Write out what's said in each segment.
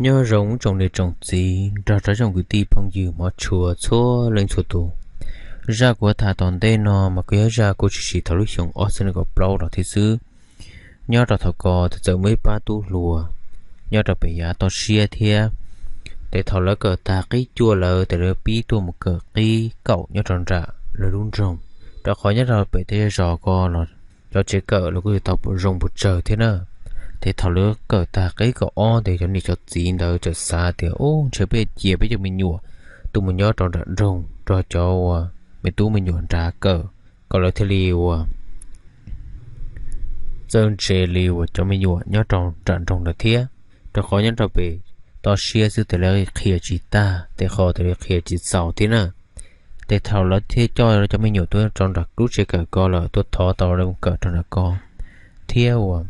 Nyob zoo ib tsoom niam tsoom txiv nrog rau tsoom kwv tij phooj ywg hmov tshua txhua leej txhua tus. Zaj kuv tham tom ntej no mas kuj yog zaj kuv tshwm sim thaum lub xyoo ob txhiab nees nkaum plaub los thiab xwb. Nyob rau thaum ko tes txawm muaj ib pab tub hluas nyob rau pem yav toj siab thiab. Tes thaum lawv kawm tag qib cuaj lawm tes lawv pib tuaj mus kawm qib kaum nyob rau nram lawv lub nroog, rau qhov nyob rau pem tej zej zos ko los cov tsev kawm los kuj tsis tau zoo puas tsawg thiab na. Tes thaum lawv kawm tag qib kaum ob tes cov niam cov txiv ntawd txawm xav tias, Ub, ntshe peb cia peb cov me nyuam tuaj mus nyob rau nram nroog rau cov uas me tub me nyuam nrad kawm, kom lawv thiaj li uas txawj ntse li uas cov me nyuam nyob rau nram nroog lawm thiab. Rau qhov nyob rau pem toj siab xwb tes lawv qhia tsis tag, tej qho tes lawv qhia tsis txaus thiab na. Tes thaum lawv thiaj coj cov me nyuam tuaj rau nram lub tsev kawm ko lawm, tuaj thov tau lawv mus kawm rau nram ko thiab uas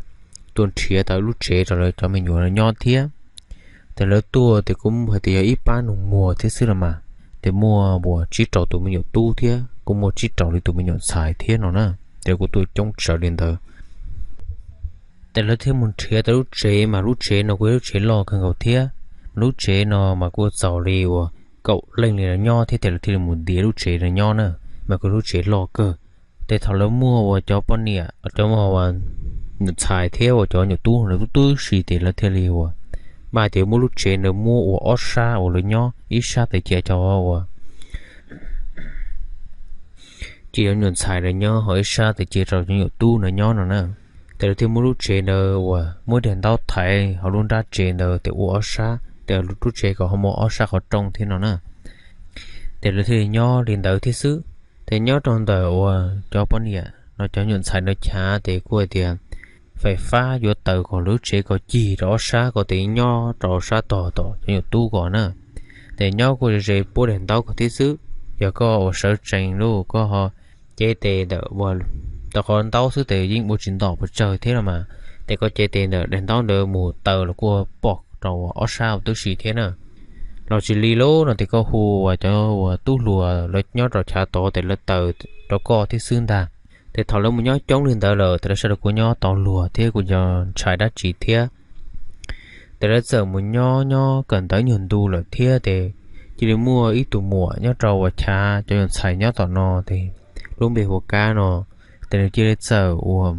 tuaj nrhiav tau lub tsev rau lawv cov me nyuam nyob thiab. Tes lawv tuaj tes kuj hais tias yog ib pab nus muag thiab xwb los mas, tes muaj uas tsib rau tus me nyuam tub thiab kuj muaj tsib rau li tus me nyuam ntxhais thiab no na. Tes kuj tuaj coob tsawv li ntawd. Tes lawv thiaj mus nrhiav tau lub tsev mas lub tsev no kuj yog lub tsev loj kawg nkaus thiab. Lub tsev no mas kuj txaus li uas kaum leej li nyob thiab, tes lawv thiaj li mus ntiav lub tsev no nyob na, mas kuj lub tsev loj kawg. Tes thaum lawv muaj uas cov poj niam, cov nyuam ntxhais thiab uas cov nyuam tub lawv tub tub si tes lawv thiaj li uas mas tias muab lub tsev ntawd muab ua ob sab uas lawv nyob, ib sab tes cia cov uas cia cov nyuam ntxhais lawv nyob, ho ib sab tes cia rau cov nyuam tub ntawd nyob no na. Tes lawv thiaj muab lub tsev ntawd uas muab daim ntaub thaiv hauv lub nrab tsev ntawd tes ua ob sab, tes lub tsev kom ho muaj ob sab qhov rooj thiab no na. Tes lawv thiaj li nyob li ntawd thiab xwb. Tes nyob rau ntawm uas cov poj niam no cov nyuam ntxhais no chav tes kuj hais tias fais fab yuav taws kom lub tsev ko cig rau ob sab ko tes nyob rau sab tog tom cov nyuam tub ko na. Tes nyob kuj ze puab daim ntaub ko thiab xwb. Yog koj uas sawv tsees lub koj ho cev tes ntawm uas tau qhov ntaub xwb tes yeej ua tsis ntom puas tsawg thiab los mas, tes koj cev tes ntawm daim ntaub ntawd mus taws los kuj pom rau ob sab ua tub si thiab na. Los tsis li lub no tes koj hu uas cov uas tub hluas lawv nyob rau chav tod tes lawv taws rau koj thiab xwb ntag. Tes thaum lawv mus nyob coob li ntawd lawm tes lawv sawv daws kuj nyob tau luag thiab kuj yog ntshai dab tsi thiab. Tes lawv txawm mus nyob nyob kawm ntawv nyuag ntu lawm thiab tes cia li muaj ib tug muam nyob rau uas chav cov nyuam ntxhais nyob tom no tes lub npe hu ua Kab no. Tes nws cia li txawm uas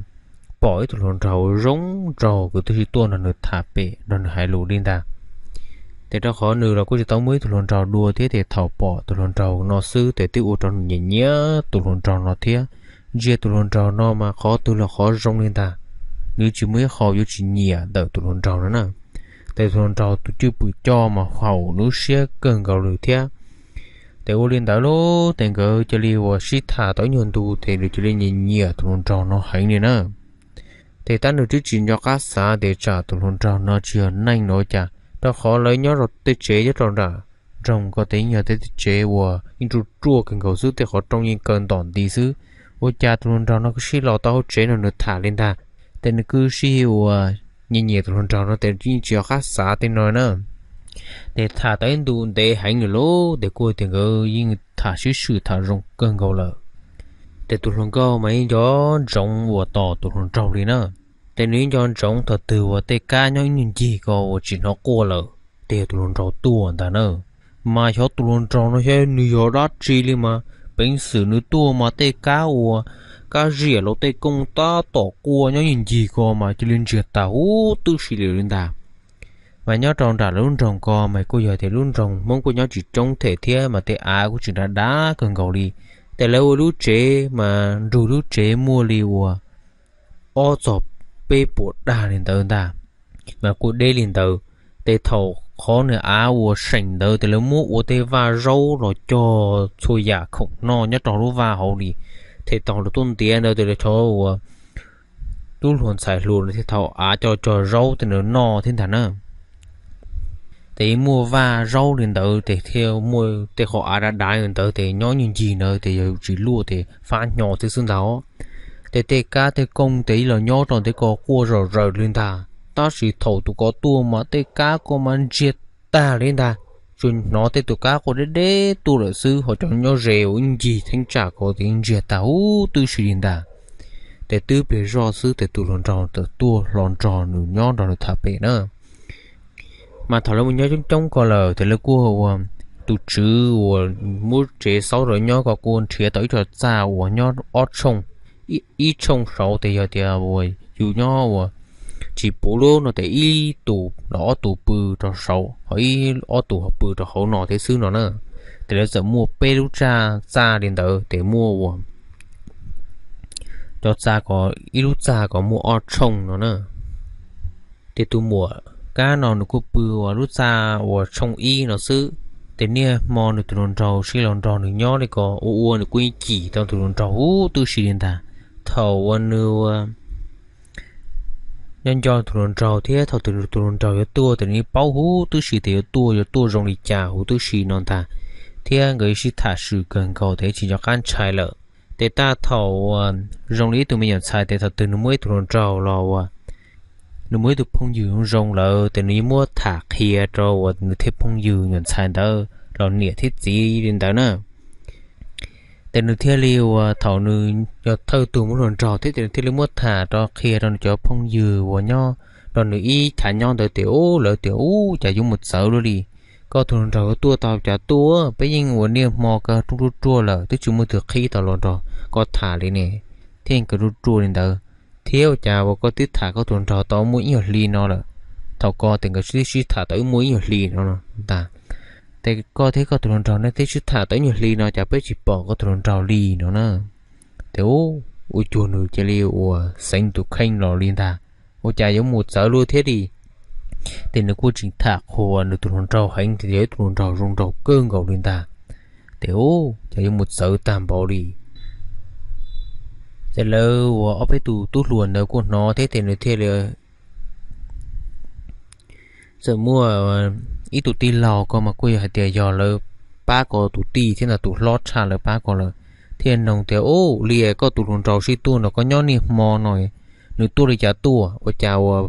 pom ib tug hluas nraug zoo nraug kuj twb sib tuaj nrog nws tham pem nrog nws hais lus li ntag. Tes rau qhov nws los kuj tsis tau muaj ib tug hluas nraug dua thiab tes thaum pom tus hluas nraug no xwb tes twb ua rau nws nyiam nyiam tus hluas nraug no thiab. Ntsia tus hluas nraug no mas qhov twg los qhov zoo li ntag, nws tsis muaj ib qho yuav tsis nyiam ntawm tus hluas nraug no na. Tes tus hluas nraug tus cwj pwm coj mas haum lub siab kawg nkaus li thiab. Tes ua li ntawd lub tes nkawd cia li uas sib tham tau ib nyuag ntu tes nws cia li nyiam nyiam tus hluas nraug no heev li na. Tes tab nws twb tsis nco qab xav tias tsam tus hluas nraug no tsis yog neeg los cas, rau qhov lawv nyob rau tej tsev nyob rau nram nroog ko tes yeej yog tej tsev uas yeej ruaj ruaj kawg nkaus xwb, tej qhov rooj yeej kaw ntom nti xwb. Ua cas tus hluas nraug no kuj sib los tau hauv tsev nrog nws tham li ntag. Tes nws kuj sib uas nyiam nyiam tus hluas nraug no tes yeej tsis nco qab xav tej no na. Tes tham tau ib ntu ntev heev lawm lauj, tes kuj tias nkawd yeej tham sib swm tham zoo kawg nkaus lawm. Tes tus hluas nkauj mas yeej nco ntsoov uas tos tus hluas nraug li na. Tes nws yeej nco ntsoov thaum twg uas tej kab nyob ib nyuag ncig ko uas tsis hnov quaj lawm, tes yog tus hluas nraug tuaj ntag na. Mas xyov tus hluas nraug no xyov nws yog dab tsi li mas peev xwm nws tuaj mas tej kab uas kab ziam los tej kooj tab tom quaj nyob ib nyuag ncig ko mas cia li ntsiag tag huv tib si li ntag. Mas nyob rau nram lawv lub nroog ko mas kuj yog tias lub nroog Hmoob kuj nyob tsis coob them thiab mas tej av kuj tseem dav dav kawg nkaus li. Tes lawv ua lub tsev mas nrug lub tsev muaj li uas ob txog peb puas dag li ntawd ntag, mas kuj deb li ntawd. Tes thaum qhov nws av uas seem ntawd tes lawv muab ua tej vaj zaub los cog txhua yam khoom noj nyob rau lub vaj hauv li. Tes thaum lawv tuaj ntiav ntawd tes lawv cov uas tub hluas ntxhais hluas thiaj thaum av cog cog zaub tej ntawd noj thiab ntag na. Tes muaj vaj zaub li ntawd tes thiaj muaj tej qhov av dav dav li ntawd tes nyob nyuag ncig ntawd tes yog tsis luaj tes fab hnyo thiab xwb ntag. Tes tej kab tej kooj tes ib los nyob rau tej ko quaj zom zaws li ntag, tab sis thaum tus ko tuaj mas tej kab ko mas ntsiag tag li ntag. Tsuas hnov tej tus kab quaj deb deb tuaj lawm xwb, ho cov nyob ze uas ib ncig theeb tsam ko tes ntsiag tag huv tib si li ntag. Tes twb pliag zoj xwb tes tus hluas nraug txawm tuaj hlo nrog nws nyob nrog nws tham pem na. Mas thaum lawv mus nyob coob coob ko lawm ces lawv kuj ua, tus tswv uas muab tsev xauj rau nyob ko kuj nrhiav tau ib co txaj uas nyob ob tshooj, ib tshooj saud tes yog tias uas yus nyob uas tsis puv lub no tes ib tus los ob tus pw rau saud ho ib ob tus ho pw rau hauv no thiab xwb no na. Ces lawv txawm muaj peb lub txaj li ntawd ces muaj ua cov txaj ko, ib lub txaj ko muaj ob tshooj no na. Ces tus muam kab no nws kuj pw ua lub txaj uas tshooj ib no xwb. Ces niaj hmo nws tus hluas nraug sib los nrog nws nyob li ko ua ua nws kuj yeej cim tau tus hluas nraug huv tib si li ntag. Thaum uas nws ua nyob nco tus hluas nraug thiab thaum twg tus hluas nraug yuav tuaj ces nws yeej paub huv tib si tias yuav tuaj yuav tuaj zoo li cas huv tib si no ntag, thiab nkawd sib tham swm kawg nkaus ces tsis nco qab ntshai lawm. Ces tag thaum uas zoo li ib tug me nyuam ntxhais ces thaum twg nws muaj ib tug hluas nraug los ua nws muaj ib tug phooj ywg zoo lawm ces nws yeej muab tham qhia rau uas nws tej phooj ywg nyuam ntxhais ntawd los niam thiab txiv li ntawd na. Ces nws thiaj li ua thaum nws yog thawj tug muaj hluas nraug thiab ces nws thiaj li muab tham rau qhia rau nws cov phooj ywg uas nyob rau nws ib chav nyob ntawd tias ub, lawv tias ub, cas yuav mus txawv luaj li. Koj tus hluas nraug yuav tuaj tau cas tuaj, peb yeej ua niaj hmo kaw ruaj ruaj lawm twb tsis muaj twg qhib tau los nrog koj tham li ne, thiaj kaw ruaj ruaj li ntawd. Thiab ua cas uas koj twb tham koj tus hluas nraug tau muaj ib nyuag hli no lawm, thaum ko ces nkawd twb sib tham tau ib muaj ib nyuag hli no ntag. Ces koj thiab koj tus hluas nraug ne twb sib tham tau ib nyuag hli no cas peb tsis pom koj tus hluas nraug li no na. Ces ua cuag nws cia li ua xeev tus kheej los li ntag, ua cas yuav mus txawv luaj thiab li. Ces nws kuj tseem tham qhuas nws tus hluas nraug heev tias yog ib tug hluas nraug zoo nraug kawg nkaus li ntag. Ces ub, cas yuav mus txawv tag npaum li. Ces lawv ua ob peb tus tub hluas ntawd kuj hnov thiab ces nws thiaj li txawm muaj ib tug tij laug ko mas kuj yog hais tias yog lawv pab ko tus tij thiab ntag, tus hlob tshaj lawv pab ko lawm, thiaj noog tias ub, li koj tus hluas nraug sib tuaj nrog koj nyob niaj hmo no, nws tuaj li cas tuaj, ua cas uas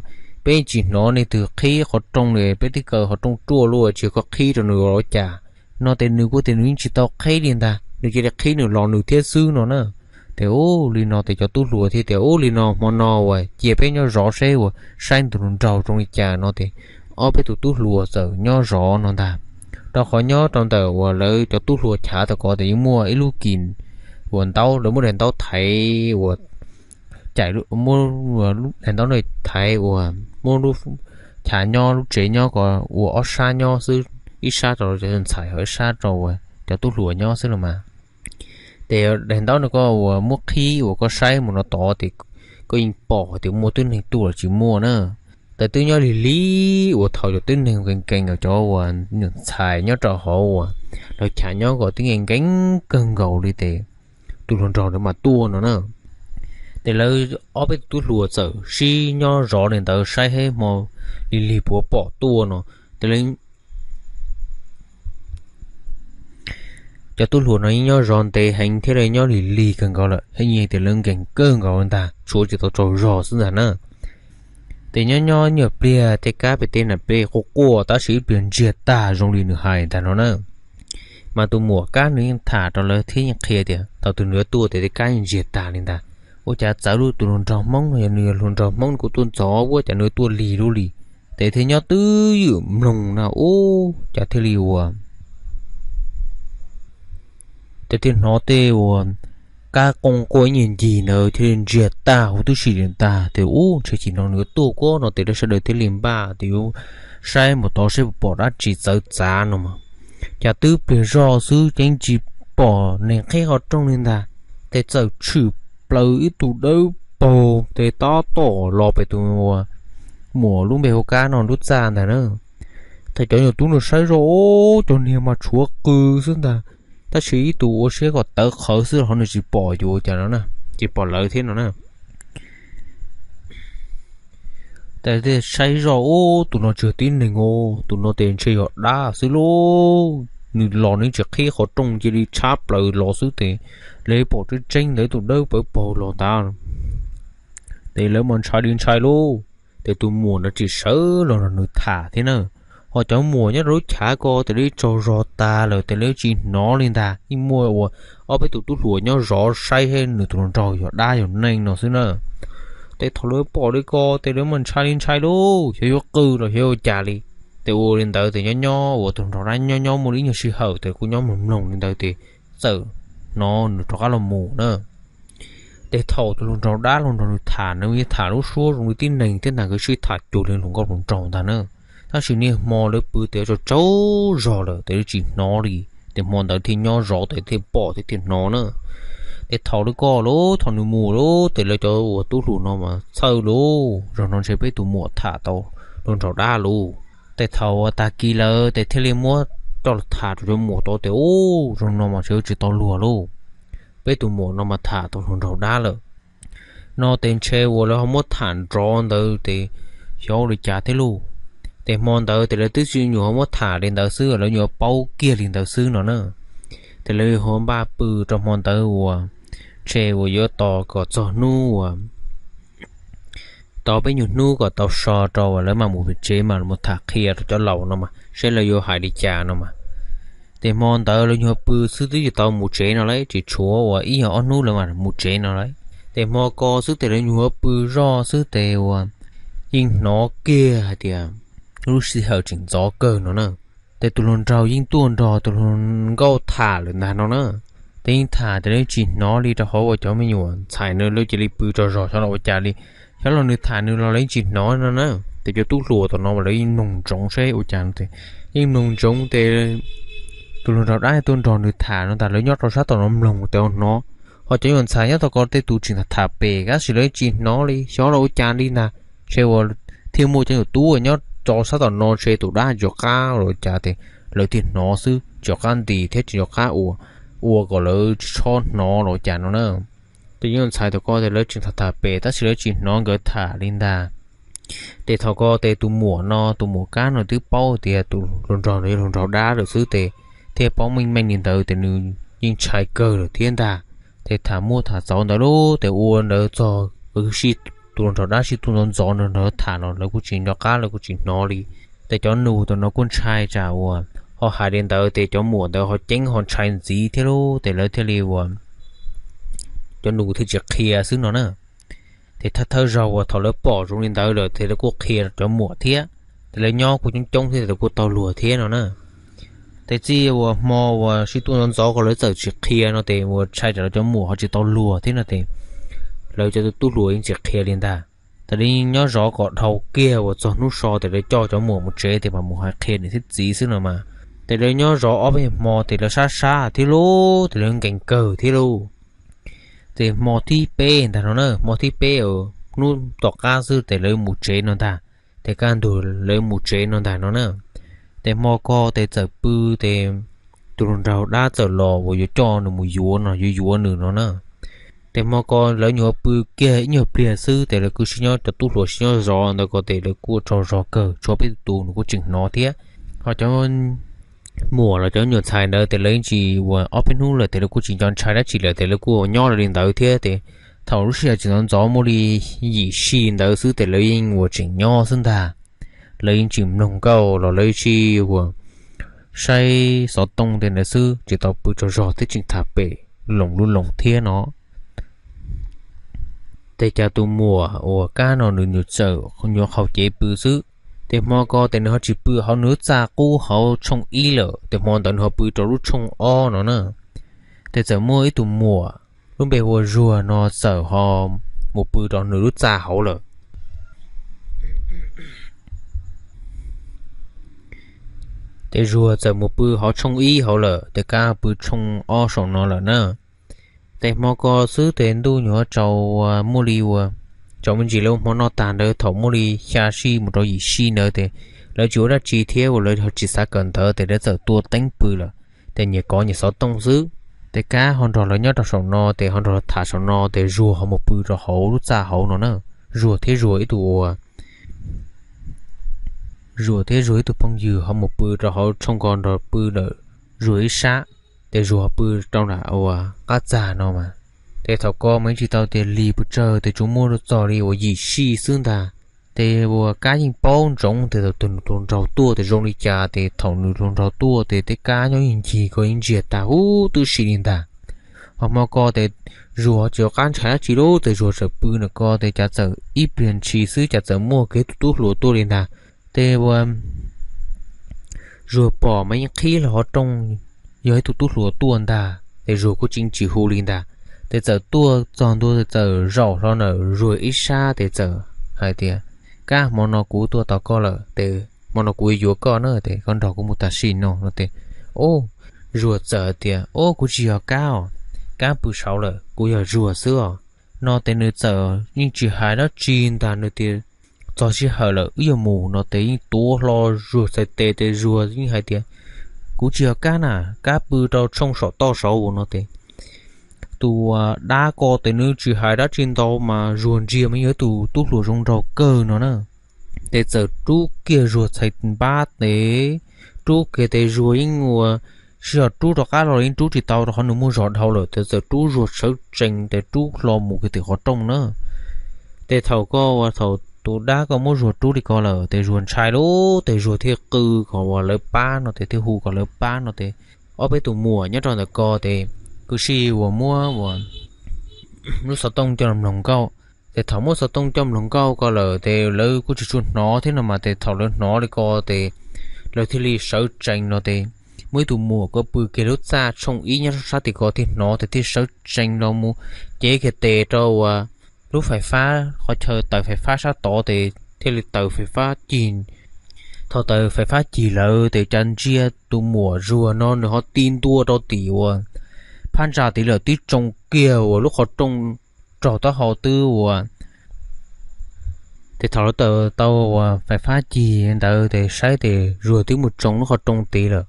peb tsis hnov nws twg qhib qhov rooj li, peb twb kaw qhov rooj ruaj luaj tsis yog koj qhib rau nws ua cas no. Ces nws kuj tias nws yeej tsis tau qhib li ntag, nws cia li qhib nws los nws thiab xwb no na. Ces ub, li no ces cov tub hluas thiaj tias ub, li no hmo no uas cia peb nyob zov seb uas saib nws tus hluas nraug zoo li cas no ces ob peb tus tub hluas txawm nyob zov no ntag. Rau qhov nyob rau ntawm uas lawv cov tub hluas chav tau kov tias yeej muaj ib lub kis uas ntaub, lawv muab daim ntaub thaiv uas cais, muab daim ntaub no thaiv uas muab lub chav nyob lub tsev nyob ko ua ob sab nyob xwb, ib sab rau cov ntxhais ho ib sab rau uas cov tub hluas nyob xwb los mas. Ces daim ntaub no koj uas muab qhib uas koj saib mus no tod ces koj yeej pom tias muaj tib neeg tuaj los tsis muaj na. Ces twb nyob lig lig uas thaum cov tib neeg nkees nkees, cov uas nyuam ntxhais nyob rau hauv uas lawv chav nyob ko twb nkees nkees kawg nkaus li ces tus hluas nraug ntawd mam tuaj no na. Ces lawv ob peb tus tub hluas txawm sib nyob zov li ntawd saib hmo lig lig puas pom tuaj no. Ces lawv cov tub hluas no yeej nyob zov ntev heev thiab li nyob lig lig kawg nkaus lawm, yeej tias lawv nkees kawg nkaus ntag, tshuav tsis tau tsaug zog xwb ntag na. Ces nyob nyob nyuag pliag tej kab pem tej nam peb quaj quaj tab sis ib pliag ntsiag tag zoo li nws hais ntag no na. Mas tus muam kab nws yeej tham rau lawv thiab yeej qhia tias thaum twg nws yuav tuaj ces tej kab yeej ntsiag tag li ntag. Ua cas txawv luaj, tus hluas nraug Hmoob no yog nws yog hluas nraug Hmoob nws kuj tuaj ntxov ua cas nws tuaj lig luaj li. Ces thiaj nyob twj ywm mloog na ub cas thiaj li ua ces thiaj hnov tej uas kab qoo quaj ib nyuag ncig ntawd thiaj li ntsiag tag huv tib si li ntag. Ces ub, ntshe chim no nws yuav tuaj kuab no ces lawv sawv daws thiaj li npaj tias yuav saib mus tod saib puas pom dab tsi txawv txav no mas. Cas twb pliag zoj xwb ces tsis pom neeg qhib qhov rooj li ntag. Ces txawm tshwm plaws ib tug dawb paug ces tab tom los pem tus muam lub npe hu Kab no lub txaj ntag na. Ces cov nyuam tub no saib zoj, cov niag mas tshuav qw xwb ntag, tab sis ib tug ua siab kom tawv qhawv xwb los nws tsis pom yus cas no, tsis pom lawv thiab no na. Ces saib zoj, ub, tus no tsis yog tib neeg os, tus no ces ntshe yog dab xwb lauj. Nws los nws tsis qhib qhov rooj cia li tshab plaws los xwb ces lawv pom tseeb tseeb ntawd tus dawb pawv paug los ntag. Ces lawv mas ntshai li ntshai lauj. Ces tus muam no tsis sawv los nrog nws tham thiab na. Ho cov muam nyob rau lub chav ko ces lawv tsaug zog tas lawm ces lawv tsis hnov li ntag. Yeej muaj ua ob peb tus tub hluas nyob zov saib nws tus hluas nraug yog dab yog neeg no xwb na. Ces thaum lawv pom li ko ces lawv mas ntshai li ntshai lauj, xyov yuav qw los xyov ua cas li. Ces ua li ntawd ces nyob nyob uas tus hluas nraug dab nyob nyob muaj li ib nyuag sij hawm ces kuj nyob mloog mloog li ntawd ces txawm hnov nws rov qab los mus na. Ces thaum tus hluas nraug dab los nrog nws tham, nws yeej tham lub suab zoo li tib neeg thiab ntag, nkawd sib tham cuag li hluas nkauj hluas nraug ntag na. Tab sis niaj hmo lawv pw tes tsaug tsaug zog lawm tes lawv tsis hnov li, ces hmo ntawd thiaj nyob zov tes thiaj pom thiab thiaj hnov na. Ces thaum lawv ko lawm, thaum nws mus lawm ces lawv cov uas tub hluas no mas txhawj lauj, zaum no ntshe peb tus muam tham tau hluas nraug dab lauj. Ces thaum uas tag kis lawm ces thiaj li muab coj los tham rau cov muam tod tias, Ub, zaum no mas ntshe yuav tsis tau luag lauj, peb tus muam no mas tham tau hluas nraug dab lawm. No ces ntshe uas lawv ho muab tham nrov ntawd ces xyov ua li cas thiab lauj. Ces hmo ntawd ces lawv twb tsis nyuam ho muab tham li ntawd xwb, lawv nyuam paub kiag li ntawd xwb no na. Ces lawv ho npaj pw rau hmo ntawd uas ntshe uas yuav tos kom txog hnub uas tos peb nyuag hnub kom tau so rau uas lawv mam mus tsev mas mus tham qhia rau cov laus no mas saib lawv yuav hais li cas no mas. Ces hmo ntawd lawv nyuam pw xwb twb tsis tau mus tsev no lauj, tsis tshuav uas ib yog ob hnub lawv mam mus tsev no lauj. Ces hmo ko xwb ces lawv nyuam pw zoj xwb ces uas yeej hnov kiag hais tias lub sij hawm tseem ntxov kawg no na. Ces tus hluas nraug yeej tuaj nrog tus hluas nkauj tham lawm ntag no na. Ces yeej tham ces lawv yeej tsis hnov li rau qhov uas cov me nyuam ntxhais no lawv cia li pw tsaug zog xyov los ua cas li. Xyov los nws tham nws los lawv yeej tsis hnov no na. Ces cov tub hluas tom no mas lawv yeej mloog ntsoov saib ua cas no ces yeej mloog ntsoov ces tus hluas nraug dab tuaj nrog nws tham no ntag, lawv nyob rau sab tom no mloog ces hnov. Ho cov nyuam ntxhais nyob tom ko tej tus tseem tham tham pem tab sis lawv yeej tsis hnov li xyov los ua cas li ntag. Ntshe uas thiaj muaj cov nyuam tub nyob rau sab tom no ntshe tus dab tsis nco qab los ua cas ces lawv thiaj hnov xwb, tsis nco qab nti thiab tsis nco qab ua, ua kom lawv tsis txhob hnov los ua cas no na. Ces cov nyuam ntxhais tom ko ces lawv tseem tham tham pem tab sis lawv tsis hnov nkawd tham li ntag. Ces thaum ko ces tus muam no, tus muam kab no twb paub tias tus hluas nraug no yog hluas nraug dab lawm xwb ces thiaj paub meej meej li ntawd ces nws yeej ntshai kawg lawm thiab ntag. Ces tham muaj tham txaus ntawd lauj, ces ua ntawd txog sij tus hluas nraug dab sib tuaj ntxov ntxov nrog lawv tham no lawv kuj tsis nco qab lawv kuj tsis hnov li. Ces cov nus tom no kuj ntshai tsam uas ho hais li ntawd ces cov muam ntawd ho ceeb ho ntshai ntxiv thiab lauj, ces lawv thiaj li uas cov nus thiaj tsis qhia xwb no na. Ces thawj thawj zaug uas thaum lawv pom zoo li ntawd lawm ces lawv kuj qhia cov muam thiab. Ces lawv nyob kuj coob coob thiab lawv kuj tau luag thiab no na. Ces txij uas hmo uas sib tuaj ntxov ntxov ko lawv txawm tsis qhia no ces uas ntshai tsam lawv cov muam ho tsis tau luag thiab no ces lawv cov tub hluas yeej tsis qhia li ntag. Ces lawv yeej nyob zov kom dhau kiag uas txog hnub so ces lawv coj cov muam mus tsev ces mam mus hais qhia niam thiab txiv xwb no mas. Ces lawv nyob zov ob peb hmo ces lawv sab sab thiab lauj, ces lawv nkees kawg thiab lauj. Ces hmo thib peb ntag no na, hmo thib peb hnub tom qab xwb ces lawv mus tsev no ntag. Ces kaj ntug lawv mus tsev no ntag no na. Ces hmo ko ces txawm pw ces tus hluas nraug dab txawm los uas yuav coj nws mus yuav no, yuav yuav nws no na. Ces hmo ko lawv nyuam pw kiag ib nyuag pliag xwb ces lawv kuj sib nyob, cov tub hluas sib nyob zov ntawd ko ces lawv kuj tsaug zog kawg, tshuav peb tus tus nws kuj tseem hnov thiab. Ho cov muam los cov nyuam ntxhais ntawd ces lawv yeej tsis ua, ob peb hnub lawm ces lawv kuj tsis nco ntshai dab tsi lawm ces lawv kuj ua nyob li ntawd thiab ces thaum lub sij hawm tseem ntxov ntxov muaj li yim sij ntawd xwb ces lawv yeej ua tseem nyob xwb ntag. Lawv yeej tsis mloog nkauj los lawv tsis ua, saib xov tooj tej ntawd xwb, tsis tau pw tsaug zog thiab tseem tham pem loos lub loos thiab no. Ces cas tus muam uas kab no nws txawm nyuam qhuav cev pw xwb. Ces hmo ko ces nws ho tsis pw hauv nws lub txaj qub hauv tshooj ib lawm, ces hmo ntawd nws ho pw rau lub tshooj ob no na. Ces txawm muaj ib tug muam lub npe hu ua Zuag no txawm ho mus pw rau nws lub txaj hauv lawm. Ces Zuag txawm mus pw hauv tshooj ib hauv lawm, ces kab pw tshooj ob saum no lawm na. Ces hmo ko xwb ces ntuj nyuam tsaus, muaj li ua, tsaus me ntsis lawv ua hmo noj tag ntawd thaum muaj li xya sij mus rau yim sij ntawd ces lawv tsis ua dab tsi thiab uas lawv ho tsis xav kawm ntawv ces lawv txawm tua teeb pw lawm. Ces nyias kov nyias xov tooj xwb. Ces kab ho nrog lawv nyob rau saum no ces ho nrog lawv tham saum no ces Zuag ho mus pw rau hauv lub txaj hauv no na. Zuag thiab Zuag ib tug ua Zuag thiab Zuag ib tug phooj ywg ho mus pw rau hauv tshooj ko nrog pw lawm Zuag ib sab. Ces Zuag pw rau nram ua qab txag no mas. Ces thaum ko mas tsis tau tias lig pes tsawg ces tsuas muaj txog li uas yim sij xwb ntag. Ces uas kab yeej paub ntsoov tias thaum tus nraug tuaj ces zoo li cas, ces thaum nws hluas nraug tuaj ces tej kab nyob ncig ko yeej ntsiag tag huv tib si li ntag. Ho hmo ko ces Zuag tsis nco qab ntshai dab tsi lawm ces Zuag txawm pw ntawm ko ces cas txawm ib pliag ntshis xwb cas txawm muaj kiag tus tub hluas tuaj li ntag. Ces uas Zuag pom mas yeej qhib hlo qhov rooj, yog ib tug tub hluas tuaj ntag ces Zuag kuj tsis hu li ntag. Ces txawm tuaj txog ntua txawm zaum hlo ntawm Zuag ib sab ces txawm hais tias, Kab, hmo no kuv tuaj tos koj lawm ces hmo no kuv yuav yuav koj na, ces koj nrog kuv mus tam sim no no ces, o, Zuag txawm tias, O, kuv tsis yog Kab os, Kab pw saud lawm, kuv yog Zuag xwb os. No ces nws txawm yeej tsis hais dab tsi ntag, nws tias, Txog sij hawm lawm, wb yuav mus no ces yeej tuav hlo Zuag txhais tes ces Zuag yeej hais tias, Kuv tsis yog Kab na, Kab pw rau tshooj saum toj saud no ces tus dab ko ces nws tsis hais dab tsi ntau mas Zuag ntsia mas yog ib tug tub hluas zoo nraug kawg no na. Ces txawm rub kiag Zuag txhais npab tes, rub kiag tes Zuag yeej ua, sij hawm rub rov qab los yeej rub tsis tau rau qhov nws muaj zog dhau lawm ces txawm rub Zuag sawv tsees ces rub hlo mus kiag tim qhov rooj na. Ces thaum ko uas thaum tus dab ko muab Zuag rub li ko lawm ces Zuag ntshai lawm ces Zuag thiaj qw kom uas lawv pab no ces thiaj hu kom lawv pab no ces ob peb tus muam nyob rau ntawm ko ces kuj sij uas muab uas lub xov tooj coj los mloog nkauj. Ces thaum muab xov tooj coj mloog nkauj ko lawm ces lawv kuj tsis tshua hnov thiab no mas ces thaum lawv hnov li ko ces lawv thiaj li sawv tsees no ces muaj ib tug muam ko pw kiag lub txaj tshooj ib nyob sab tim ko thiaj hnov ces thiaj sawv tsees los mus cev kiag tes rau uas lub fais fab qhov chaw taws fais fab sab tod ces thiaj li taws fais fab cig. Thaum taws fais fab cig lawm ces cas ntsia tus muam Zuag no nws ho ti ntua rau tim uas phab ntsa tid lawm twb tsoo kiag uas lub qhov rooj raug taub hau twb uas Ces thaum lawv taws tau uas fais fab cig ntawd ces saib ces Zuag twb mus tsoo lub qhov rooj tid lawm.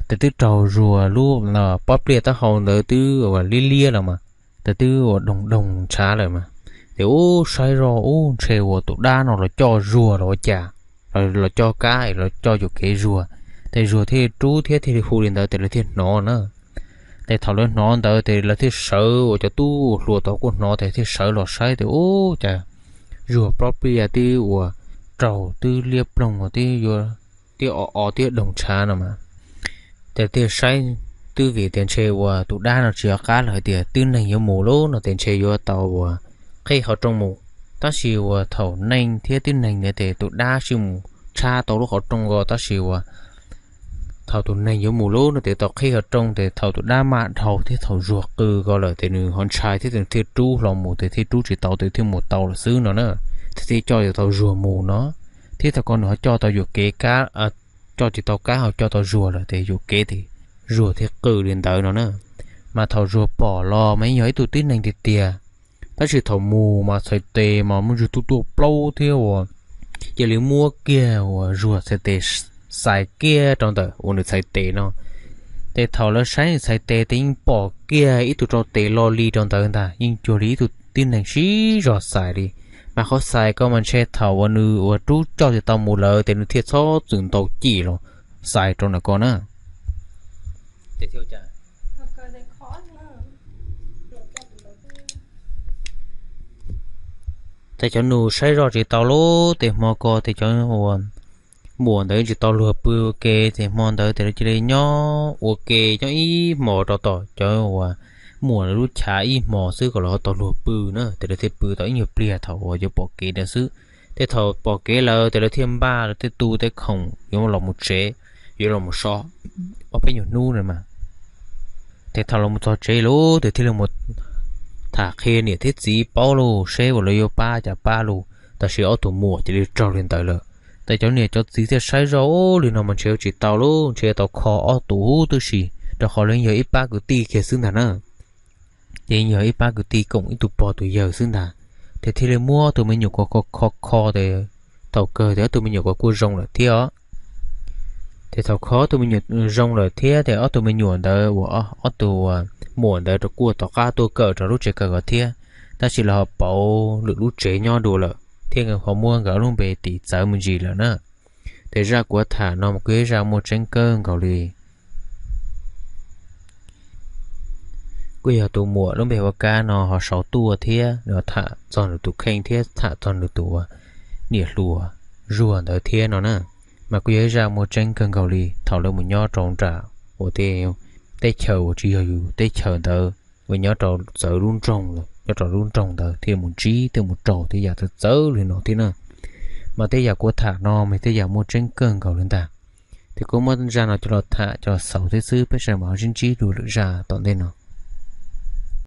Ces twb raug Zuag lub pob pliaj taub hau ntawd twb uas liab liab lawm mas, ces twb uas doog doog ntshav lawm mas. Ces ub saib zoj ub ntshe uas tus dab no los coj Zuag los ua cas, los coj Kab los coj yuam kev Zuag. Ces Zuag thiaj rub thiab thiaj li hu li ntawd ces lawv thiaj hnov na. Ces thaum lawv hnov ntawd ces lawv thiaj sawv uas cov tub hluas tod kuj hnov ces thiaj sawv los saib ces ub cas Zuag pob pliaj twb uas raug twb liab ploog uas twb yuav twb o o twb doog ntshav no mas. Ces thiaj saib twb vim tias ntshe uas tus dab no tsis yog qab lawm hais tias twb neeg yuav mus lawm no ces ntshe yuav tau uas qhib qhov rooj mus. Tab sis uas thaum neeg thiab twb neeg ntawd ces tus dab sij mus tshab tau lub qhov rooj ko tab sis uas thaum tus neeg yuav mus lawm no ces tau qhib qhov rooj ces thaum tus dab maj dhau thiab thaum Zuag qw ko lawm ces nws ho ntshai thiab nws thiaj rub hlo mus ces thiaj rub tsis tau ces thiaj mus tau lawm xwb no na. Thiaj thiaj coj tsis tau Zuag mus no, thiab thaum ko nws ho coj tau yuam kev Kab, coj tsis tau Kab ho coj tau Zuag lawm ces yuam kev ces Zuag thiaj qw li ntawd no na. Mas thaum Zuag pom los mas yeej yog ib tug tib neeg tiag tiag, tab sis thaum mus mas txhais tes mas muaj ntsis tuaj tuaj plaub thiab uas cia li muab kiag uas Zuag txhais tes xais kiag rau ntawm uas nws txhais tes no. Ces thaum lawv saib nws txhais tes ces yeej pom kiag ib tug rau tes lo li rau ntawd ntag, yeej cuag li ib tug tib neeg sib zog xais li. Mas qhov xais ko mas ntshe thaum uas nws uas rub coj tsis tau mus lawm ces nws thiaj txhob txwm ntaus cim los xais rau ntawm ko na. Ces cov nus saib zoj tsis tau lawm ces hmo ko ces cov uas muam ntawd tsis tau luag pw ua ke ces hmo ntawd ces lawv cia li nyob ua ke nyob ib hmos rau tom cov uas muam lawv lub chav ib hmos xwb kom lawv ho tau luag pw na. Ces lawv thiaj pw tau ib nyuag pliag thaum uas yuav pom kev ntawd xwb. Ces thaum pom kev lawm ces lawv thiaj npaj lawv tej tu tej khoom yuav los mus tsev, yuav los mus so ob peb nyuag hnub na mas. Ces thaum los mus txog tsev lawm ces thiaj li mus tham qhia niam thiab txiv paub lauj, seb uas lawv yuav pab cas pab lauj. Tab sis ob tug muam cia li raug li ntawd lawm. Ces cov niam cov txiv thiaj saib zoj, Ub, li no mas ntshe yuav tsis tau lauj, ntshe yuav tau kho ob tug huv tib si, rau qhov lawv yog ib pab kwv tij kiag xwb ntag na. Ces yog ib pab kwv tij koom ib tug pog tus yawg xwb ntag. Ces thiaj li muab ob tug me nyuam ko kho kho ces thaum kawg ces ob tug me nyuam ko kuj zoo lawm thiab os. Ces thaum kho ob tug me nyuam zoo lawm thiab ces ob tug me nyuam ntawd uas ob tug muam ntawd rau kuj tom qab tuaj kawm rau lub tsev kawm ko thiab, tab sis lawv ho pauv lwm lub tsev nyob dua lawm thiab ho muab nkawd lub npe tis txawv me ntsis lawm na. Ces zaj kuv tham no mas kuj yog zaj muaj tseeb kawg nkaus li. Kuj yog tus muam lub npe hu ua Kab no ho sau tuaj thiab nws tham txog nws tus kheej thiab tham txog nws tus niam hluas Zuag ntawd thiab no na. Mas kuj yog ib zaj muaj tseeb kawg nkaus li thaum lawv mus nyob rau nram uas tej, teb chaws uas tsis yog yus teb chaws ntawd, uas nyob rau txawv lub nroog, nyob rau lub nroog ntawd thiaj mus ntsib thiaj mus raug tej yam txawv txawv li no thiab na. Mas tej yam kuv tham no mas tej yam muaj tseeb kawg nkaus li ntag. Ces kuv muab zaj no coj los tham coj los xaus thiab xwb, peb sawv daws mam ho sib ntsib dua lwm zaj tom ntej no.